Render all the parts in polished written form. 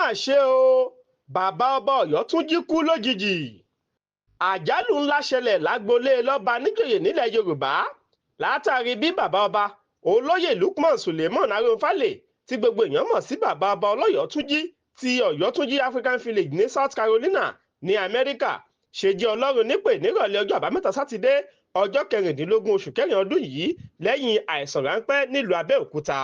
Mà ṣe o, bàbá ọba Ọ̀yọ́túnjí kú lójijì. Àjálù ńlá ṣẹlẹ̀ lágboolé lọ́ba níjòyè nílẹ̀ Yorùbá látàrí bí bàbá ọba olóyè Lukman Suleiman Arunfálè, tí gbogbo èèyàn mọ̀ sí bàbá ọba Ọlọ́yọ̀túnjí ti Ọ̀yọ́túnjí African Village ní South Carolina ní Amẹ́ríkà, ṣe jẹ́ Ọlọ́run nípè nírọ̀lẹ́ ọjọ́ Àbámẹ́ta Sátidé, ọjọ́ 16 oṣù kẹrin ọdún yìí, lẹ́yìn àìsàn ráńpẹ́ nílùú Abẹ́òkúta.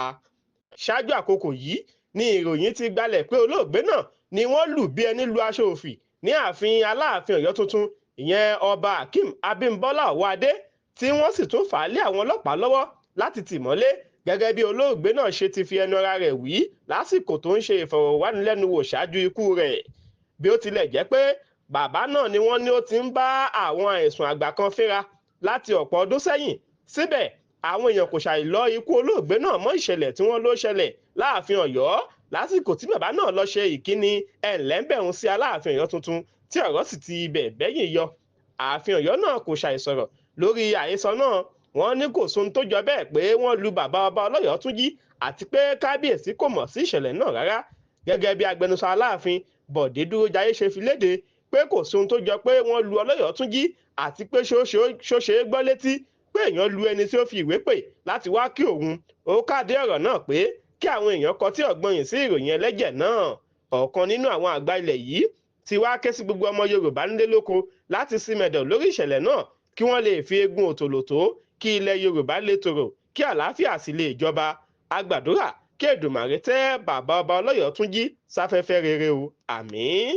Ṣáájú àkókò yìí ni ìròyìn ti gbalẹ̀ pé olóògbé náà ni wọ́n lù bí ẹni lu aṣọ òfì ní ààfin Aláàfin Ọ̀yọ́ tuntun, ìyẹn Ọba Akeem Abímbọ́lá Ọwọ́adé, tí wọ́n sì tún fà á lé àwọn ọlọ́pàá lọ́wọ́ láti tì mọ́lé, gẹ́gẹ́ bí olóògbé náà ṣe ti fi ẹnu ara rẹ̀ wí lásìkò tó ń ṣe ìfọ̀rọ̀wánilẹ́nuwò ṣáájú ikú rẹ̀. Bí ó tilẹ̀ jẹ́ pé bàbá náà ni wọ́n ní ó ti ń bá àwọn àìsàn àgbà kan fínra láti ọ̀pọ̀ ọdún sẹ́yìn, síbẹ̀ àwọn èèyàn kò ṣàì lọ ikú olóògbé náà mọ́ ìṣẹ̀lẹ̀ tí wọ́n ló ṣẹlẹ̀ láàfin Ọ̀yọ́ lásìkò tí bàbá náà lọ ṣe ìkíni ẹ̀ńlẹ́ńbẹ̀hún sí Aláàfin Ọ̀yọ́ tuntun, tí ọ̀rọ̀ sì ti ibẹ̀ bẹ́yìn yọ. Ààfin Ọ̀yọ́ náà kò ṣàìsọ̀rọ̀ lórí àhesọ náà. Wọ́n ní kò sóhun tó jọ bẹ́ẹ̀ pé wọ́n lu bàbá ọba Ọlọ́yọ̀túnjí, àti pé kábíyèsí kò mọ̀ sí ìṣẹ̀lẹ̀ náà rárá. Gẹ́gẹ́ bí agbẹnusọ Aláàfin Bọ̀dé Dúrójayé ṣe fi léde pé kò sóhun tó jọ pé wọ́n lu Ọlọ́yọ̀túnjí, àti pé ṣóṣe é gbọ́ létí pé èèyàn lu ẹni tí ó fi ìwé pè láti wá kí òun. Ó kádé ọ̀rọ̀ náà pé kí àwọn èèyàn kọtí ọ̀gbọ̀nyìn sí ìròyìn ẹlẹ́jẹ̀ náà. Ọ̀kan nínú àwọn àgbà ilẹ̀ yìí ti wá ké sí gbogbo ọmọ Yorùbá nílé lóko láti símẹ̀dọ̀ lórí ìṣẹ̀lẹ̀ náà, kí wọ́n lè fi eegun òtòlótó kí ilẹ̀ Yorùbá lè tòrò, kí àlàáfíà sì lè jọba. A gbàdúrà kí Èdùmàrè tẹ́ bàbá ọba Ọlọ́yọ̀túnjí sáfẹ́fẹ́ rere o. Àmín.